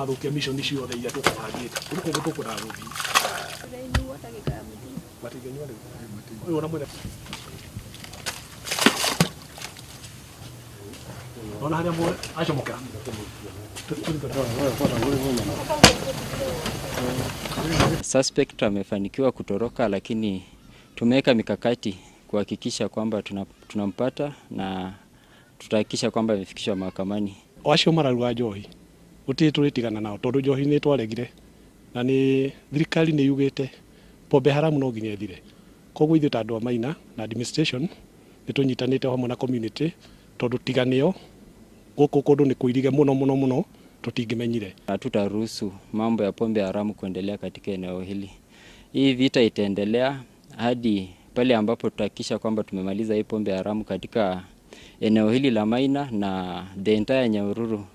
Mathũkia mission ciothe iria tũkũbangĩte. Rĩu kũndũ tũkwendaga gũthiĩ. Matingĩnyua rĩu. Ũyũ ona mwene. Ona harĩa mwe acomokera. Suspect amefanikiwa kutoroka, lakini tumeweka mikakati kuhakikisha kwamba tunampata na tutahakikisha kwamba amefikishwa mahakamani. O acio mararua njohi gũtirĩ tũrĩtigana nao tondũ njohi nĩ twaregire na nĩ thirikari nĩ yugĩte pombe haramu no nginya ĩthire. Koguo ithuĩ ta andũ a Maina na administration nĩ tũnyitanĩte hamwe na community tondũ tiga nĩo gũkũ kũndũ nĩ kũirige mũno mũno mũno tũtingĩmenyire. Hatutaruhusu mambo ya pombe haramu kuendelea katika eneo hili. Hii vita itaendelea hadi pale ambapo tutahakikisha kwamba tumemaliza hii pombe haramu katika eneo hili la Maina na the entire Nyahururu